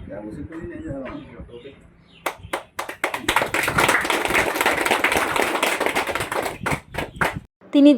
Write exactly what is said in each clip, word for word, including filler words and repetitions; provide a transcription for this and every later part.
Tini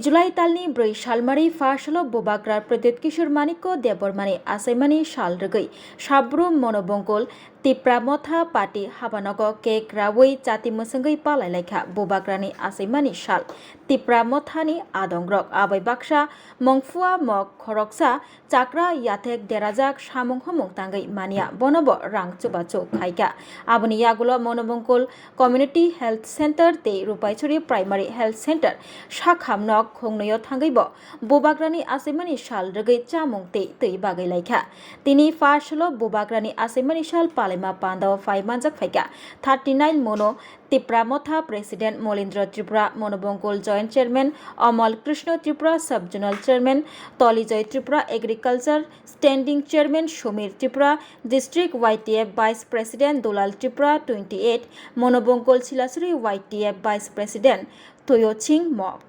July talni brwi salmari pha salo Bubagra Pradyut Kishore Manikya Debbarmani achaimani sal rwgwi Sabrum Monobongkul Tipra Motha Party habanogo cake rawi chati mwswngwi palai laikha Bubagrani achaimani sal. Tipra Mothani adongrok abai baksa mongphua mok khoroksa chakra yathek derajak samung humung tangwi mania bono bo rang chubachu khaikha. Aboni yagulo Monobongkul Community Health Center tei Rupaisori Primary Health Center sakham nok khongnwio thangwi bo Bubagrani achaimani sal rwgwi chamung tei twi bagwi laikha. Tini pha salo Bubagrani achaimani sal palaima pandao phai manjak phaikha thirty nine Mono Tipra Motha President Molindra Tripura, Monobongkul Joint Chairman Amal Krishna Tripura, Sub Zonal Chairman Tolijoy Tripura, Agriculture Standing Chairman Sumir Tripura, District Y T F Vice President Dulal Tripura twenty eight, Monobongkul Silasuri Y T F Vice President Toyoching Mok.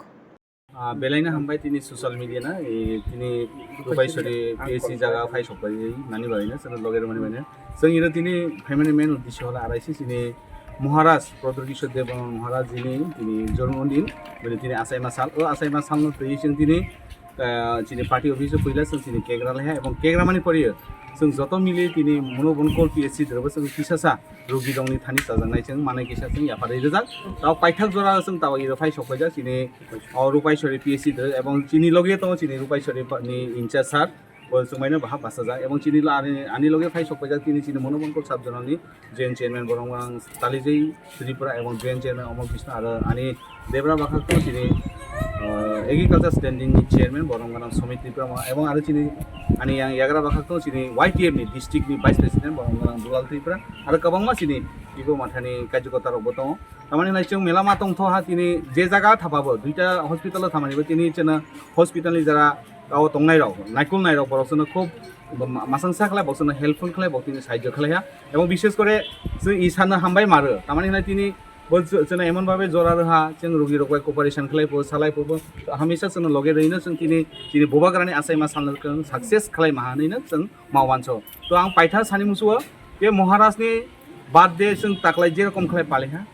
Ah, belaino hambai tini social media na, eh, tini Rupaisori P S C jaga phai sok bai nani bai na, sana loge mani bai na. Seng iro tini phaimani main uddesho hala araisi sini Maharaj, Prodor Kishore Debbarma Maharaj jini tini jormo din, bini tini achaima sal, o achaima sal no twi seng tini, ah, chini party office o puila seng chini kegra leha, ebong kegra mani poriyo seng joto mili tini Monobongkul P S C drobo seng kisasa rogi rokni thani chajaknai seng manai kisa seng yapharwi rijak. Tao paithak jora seng tao iro phai sok paijak chini o Rupaisori P S C dwrwk, ebong chini loge tongo chini Rupaisori ni in charge sir, bo chwngmaino bahap bachajak, ebong chini lo ani, ani loge phai sok paijak tini chini Monobongkul sub zonal ni joint chairman Boromgorang Talijai Tripura, ebong joint chairman Omor Krishna, aro ani debra bakhak tongo chini, uh, agriculture standing ni chairman Boromgorang Somit Tripura, ebong aro chini ani yang yagra bakhak tongo chini Y T F ni district ni vice president Boromgorang Dulal Tripura, aro kwbangma chini Ibo Mathani karjakota rok bo tongo. Tamani nai chwng mela ma tongthoha tini je jaga thapabo duita hospital o thamani bo tini chwngno hospital ni jara o tongnai rok, naikul nai rok borok chwngno khub ma-, masang sa khlai, borok chwngno helpful khlai, borok tini sahajyo khlai ha. Ebong bishes kore chwng isano hambai maro. Tamani hinai tini bo chw-, chwngno emon babe jora rwha, chwng rogi rok bai cooperation khlai po, salai po bo. Hamisa chwngno loge rwino chwng tini, tini Bubagrani achaima salno chwng success khlai maha hinwi no chwng ma wanso. To ang paitha sani musuo, je Maharaj ni birthday chwng taklai je rokom khlai pali ha.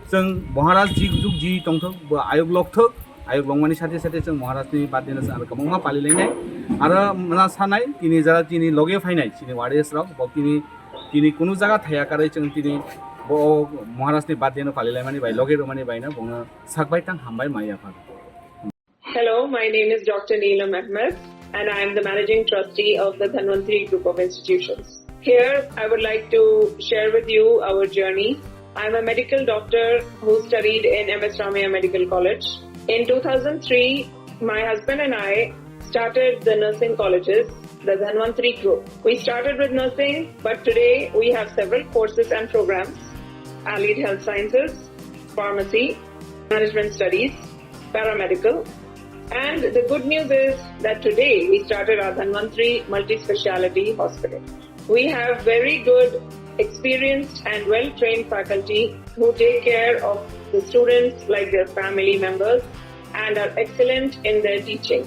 Chwng Maharaj jig jug ji tongthok, bo ayuk lokthok, ayuk longmani sathe sathe chwng Maharaj ni birthday no chwng aro kwbangma palilainai. Aro mla sanai, tini jara tini loge phainai, chini warriors rok, bo tini, tini kunu jaga thaya karwi chwng tini bo Maharaj ni birthday no palilaimani bai, loge rwmani bai no, bono sakbai tang hambai mai yapha. Hello, my name is Doctor Neelam Ahmed, and I am the Managing Trustee of the Dhanvantri Group of Institutions. Here, I would like to share with you our journey. I'm a medical doctor who studied in M S Ramaiah Medical College. In two thousand three, my husband and I started the nursing colleges, the Dhanvantri Group. We started with nursing, but today we have several courses and programs: allied health sciences, pharmacy, management studies, paramedical. And the good news is that today we started our Dhanvantri Multi-Speciality Hospital. We have very good, experienced and well-trained faculty who take care of the students like their family members and are excellent in their teaching.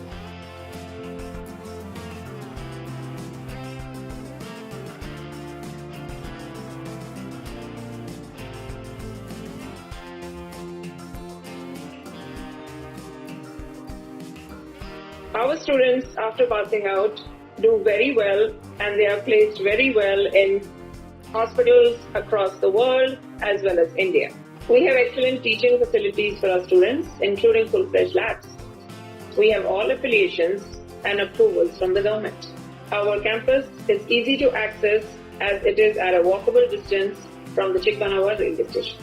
Our students, after passing out, do very well and they are placed very well in hospitals across the world as well as India. We have excellent teaching facilities for our students, including full-fledged labs. We have all affiliations and approvals from the government. Our campus is easy to access as it is at a walkable distance from the Chikbanawa railway station.